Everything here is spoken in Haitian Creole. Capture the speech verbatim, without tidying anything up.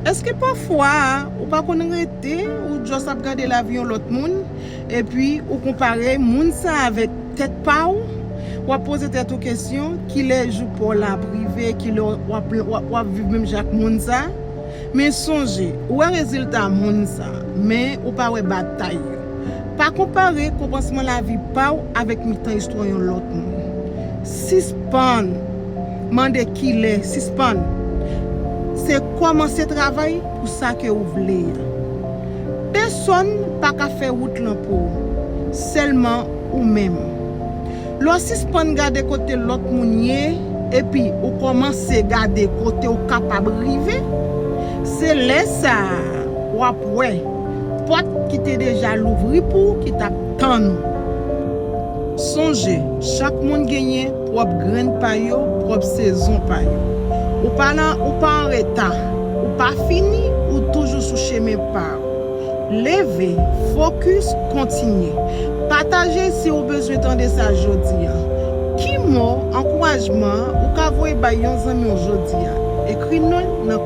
Èske pafwa ou pa konn rete, ou just ap gade lavi yon lòt moun, epi ou konpare moun sa avèk tèt pa w? W ap poze tèt ou kesyon, kilè jou pa w la ap rive, kilè w ap, w ap, w ap viv menm jan ak moun sa? Men sonje, ou wè rezilta moun sa, men ou pa wè batay yo. Pa konpare konpansman lavi pa w avèk mitan istwa yon lòt moun. Sispann mande kilè, sispann. Se kòmanse travay pou sa ke ou vle a. Pèsonn pa ka fè wout lan pou ou, sèlman ou menm. Lè w sispann gade kote lòt moun ye, epi ou kòmanse gade kote w kapab rive, se lè sa a w ap wè pòt ki te deja louvri pou ou ki t ap tann ou. Sonje, chak moun genyen pwòp grenn pa yo, pwòp sezon pa yo. Ou pa nan, ou pa an reta, ou pa fini, ou toujou sou chemen pa ou. Leve, fokis, kontinye. Pataje si ou bezwen tande sa jodi a. Ki mo ankourajman ou ka voye bay yon zanmi w jodi a? Ekri non nan